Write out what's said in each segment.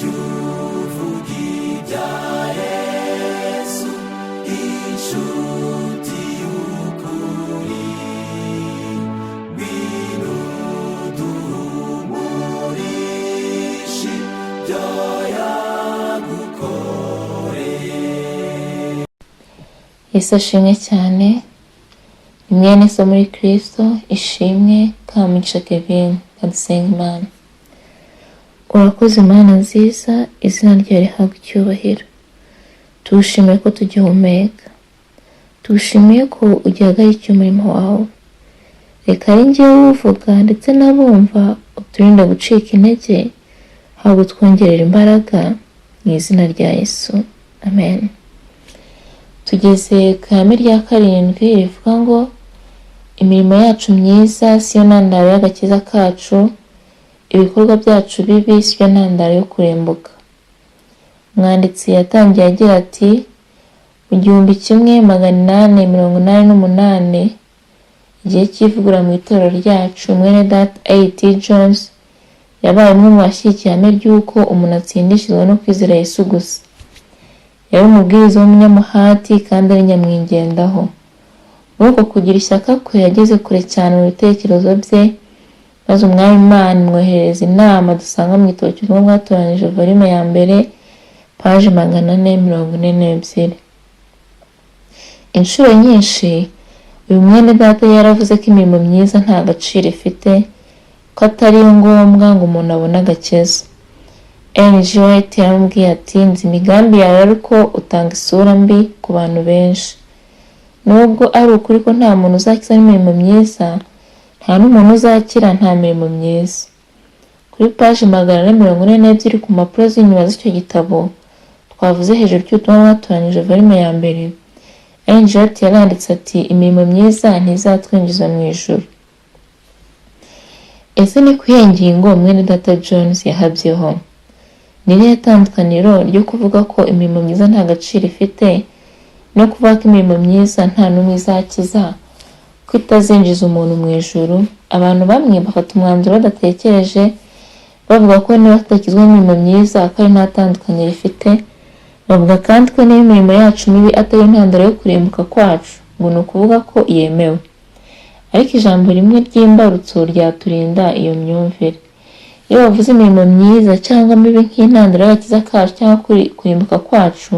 Jya uvuga ibya Yesu, inshuti y'ukuri. Ngwino duhumurishe ibyo yagukoreye. Yesu ashimwe cyane. Ni mwene so muri Kristo, Ishimwe Kamugisha Kevin. Kadusenga Imana. Urakoze Imana nziza, izina ryawe rihabwa icyubahiro. Tugushimiye ko tugihumeka, tugushimiye ko ugihagarikiye umurimo wawe. Reka ari njyewe uwuvuga ndetse n'abumva, uturinde gucika intege, ahubwo twongerera imbaraga mu izina rya Yesu, amen. Tugeze ku ihame rya karindwi rivuga ngo: "Imirimo yacu myiza siyo ntandaro y'agakiza kacu, ibikorwa byacu bibi siyo ntandaro yo kurimbuka." Umwanditsi yatangiye agira ati: "Mu 1888, igihe cy'ivugurura mu itorero ryacu, mwene data A.T. Jones yabaye umwe mu bashyigikiye ihame ry'uko umuntu atsindishirizwa no kwizera Yesu gusa. Yari umubwiriza w'umunyamuhati kandi ari nyamwigendaho. Muri uko kugira ishyaka kwe, yageze kure cyane mu bitekerezo bye, maze Umwami Imana imwoherereza inama dusanga mu gitabo cy'Ubutumwa bwatoranije, volume ya mbere, paji 442. Inshuro nyinshi uyu mwene data yaravuze ko imirimo myiza nta gaciro ifite, ko atari ngombwa ngo umuntu abone agakiza. Ellen G. White yaramubwiye ati: 'Nzi imigambi yawe, ariko utanga isura mbi ku bantu benshi. Nubwo ari ukuri ko nta muntu uzakiza n'imirimo myiza, nta n'umuntu uzakira nta mirimo myiza.'" Kuri paji 442 ku mpapuro z'inyuma z'icyo gitabo twavuze hejuru cy'Ubutumwa bwatoranyije, volume ya mbere, Ellen G. White yaranditse ati: "Imirimo myiza ntizatwinjiza mu ijuru." Ese ni ku iyihe ngingo mwene data Jones yahabyeho? Ni irihe tandukaniro ryo kuvuga ko imirimo myiza nta gaciro ifite no kuvuga ko imirimo myiza nta n'umwe izakiza, ko itazinjiza umuntu mu ijuru? Abantu bamwe bafata umwanzuro badatekereje, bavuga ko niba tudakizwa n'imirimo myiza, ko ari nta tandukaniro ifite. Bavuga kandi ko niba imirimo yacu mibi atari intandaro yo kurimbuka kwacu, ngo ni ukuvuga ko yemewe. Ariko ijambo rimwe ry'imbarutso ryaturinda iyo myumvire: iyo bavuze imirimo myiza cyangwa mibi nk'intandaro y'agakiza kacu cyangwa kurimbuka kwacu,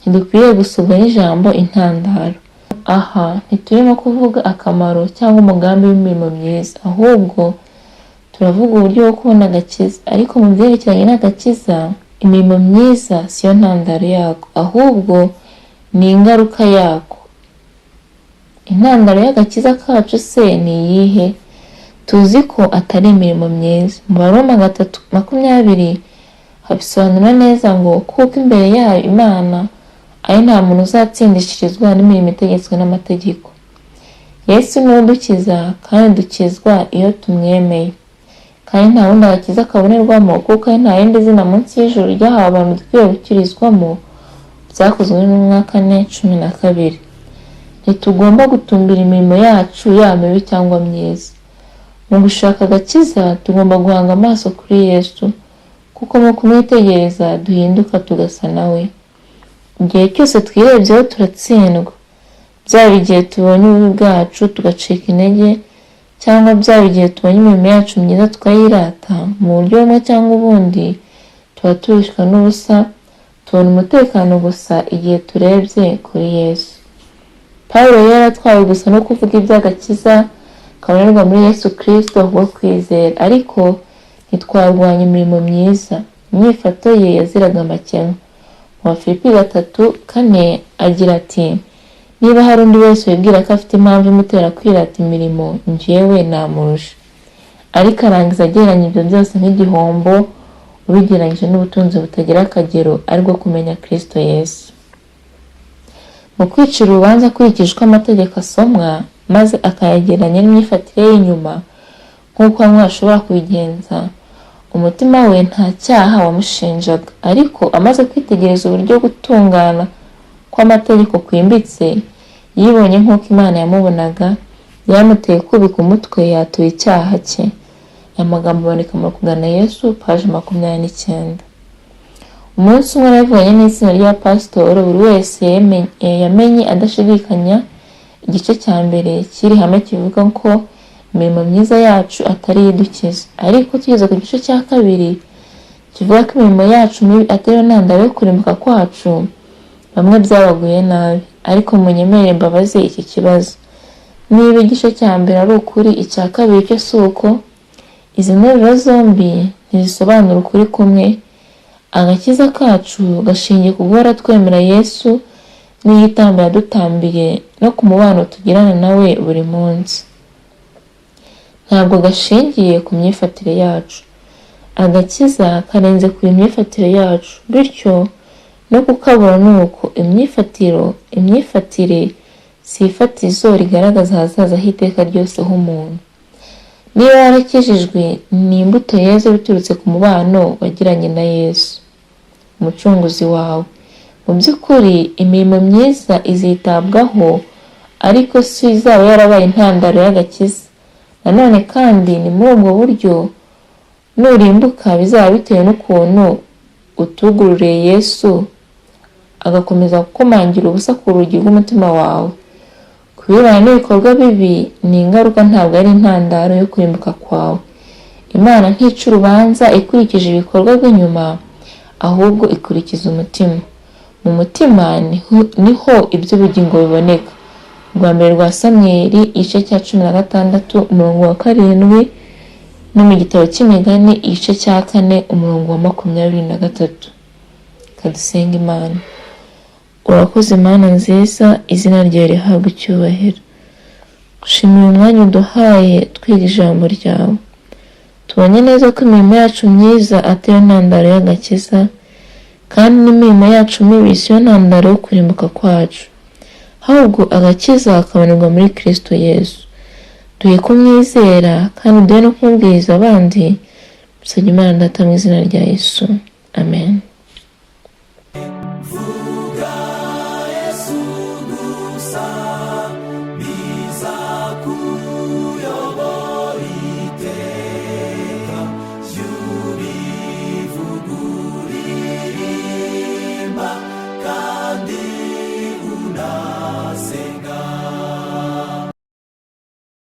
ntidukwiriye gusubwa n'ijambo "intandaro". Aha ntiturimo kuvuga akamaro cyangwa umugambi w'imirimo myiza, ahubwo turavuga uburyo bwo kubona agakiza. Ariko mu byerekeranye n'agakiza, imirimo myiza siyo ntandaro yako, ahubwo ni ingaruka yako. Intandaro y'agakiza kacu se ni iyihe? Tuzi ko atari imirimo myiza. Mu Baroma 3:20 habisobanura neza ngo: "Kuko imbere yayo Imana ari nta muntu uzatsindishirizwa n'imirimo itegetswe n'amategeko." Yesu niwe udukiza, kandi dukizwa iyo tumwemeye. Kandi nta wundi agakiza kabonerwamo, kuko ari nta rindi zina munsi y'ijuru ryahawe abantu dukwiye gukirizwamo. Byakozwe n'Intumwa 4:12. Ntitugomba gutumbira imirimo yacu, yaba mibi cyangwa myiza. Mu gushaka agakiza, tugomba guhanga amaso kuri Yesu, kuko mu kumwitegereza duhinduka tugasa nawe. Igihe cyose twirebyeho turatsindwa, byaba igihe tubonye ububi bwacu tugacika intege, cyangwa byaba igihe tubonye imirimo yacu myiza tukayirata. Mu buryo bumwe cyangwa ubundi, tuba turushywa n'ubusa. Tubona umutekano gusa igihe turebye kuri Yesu. Pawulo yari yaratwawe gusa no kuvuga iby'agakiza kabonerwa muri Yesu Kirisito kubwo kwizera, ariko ntitwarwanya imirimo myiza. Imyifato ye yaziraga amakemwa. Mu Bafilipi 3:4 agira ati: "Niba hari undi wese wibwira ko afite impamvu imutera kwirata imirimo, njyewe namurusha." Ariko arangiza agereranya ibyo byose nk'igihombo ubigereranyije n'ubutunzi butagira akagero, aribwo kumenya Kirisito Yesu. Mu kwicira urubanza akurikije uko amategeko asomwa, maze akayagereranya n'imyifatire y'inyuma, nk'uko bamwe bashobora kubigenza, umutima we nta cyaha wamushinjaga. Ariko amaze kwitegereza uburyo gutungana kw'amategeko kwimbitse, yibonye nk'uko Imana yamubonaga. Byamuteye kubika umutwe, yatura icyaha cye. Aya magambo aboneka mu Kugana Yesu, paji 29. Umunsi umwe navuganye n'itsinda ry'abapasitori, buri wese yamenye adashidikanya igice cya mbere cy'iri hame kivuga ko imirimo myiza yacu atari yo idukiza. Ariko tugeze ku gice cya kabiri kivuga ko imirimo yacu mibi atari yo ntandaro yo kurimbuka kwacu, bamwe byabaguye nabi. Ariko munyemerere mbabaze iki kibazo: niba igice cya mbere ari ukuri, icya kabiri cyo si uko? Izi nteruro zombi ntizisobanura ukuri kumwe. Agakiza kacu gashingiye ku guhora twemera Yesu n'igitambo yadutambiye no ku mubano tugirana nawe buri munsi. Ntabwo gashingiye ku myifatire yacu. Agakiza karenze kure imyifatire yacu, bityo no kukabura ni uko. Imyifatire si ifatizo rigaragaza ahazaza h'iteka ryose h'umuntu. Niba warakijijwe, ni imbuto yeze biturutse ku mubano wagiranye na Yesu, Umucunguzi wawe. Mu by'ukuri, imirimo myiza izitabwaho, ariko si izaba yarabaye intandaro y'agakiza. Nanone kandi ni muri ubwo buryo, nurimbuka bizaba bitewe n'ukuntu utugururiye Yesu agakomeza gukomangira ubusa ku rugi rw'umutima wawe. Ku birebana n'ibikorwa bibi, ni ingaruka, ntabwo ari intandaro yo kurimbuka kwawe. Imana ntica urubanza ikurikije ibikorwa by'inyuma, ahubwo ikurikiza umutima. Mu mutima niho iby'ubugingo biboneka. Rwa mbere rwa Samweli, igice cya 16, umurongo wa 7, no mu gitabo cy'Imigani, igice cya 4, umurongo wa 23. Kadusenga Imana. Urakoze Mana nziza, izina ryawe rihabwa icyubahiro. Gushimira umwanya uduhaye twiga ijambo ryawe. Tubonye neza ko imirimo yacu myiza atari yo ntandaro y'agakiza, kandi n'imirimo yacu mibi si yo ntandaro yo kurimbuka kwacu. Ahubwo agakiza kabonerwa muri Kristo Yesu. Duhe kumwizera kandi duhe no kumubwiriza abandi. Dusabye Imana Data mu izina rya Yesu, amen.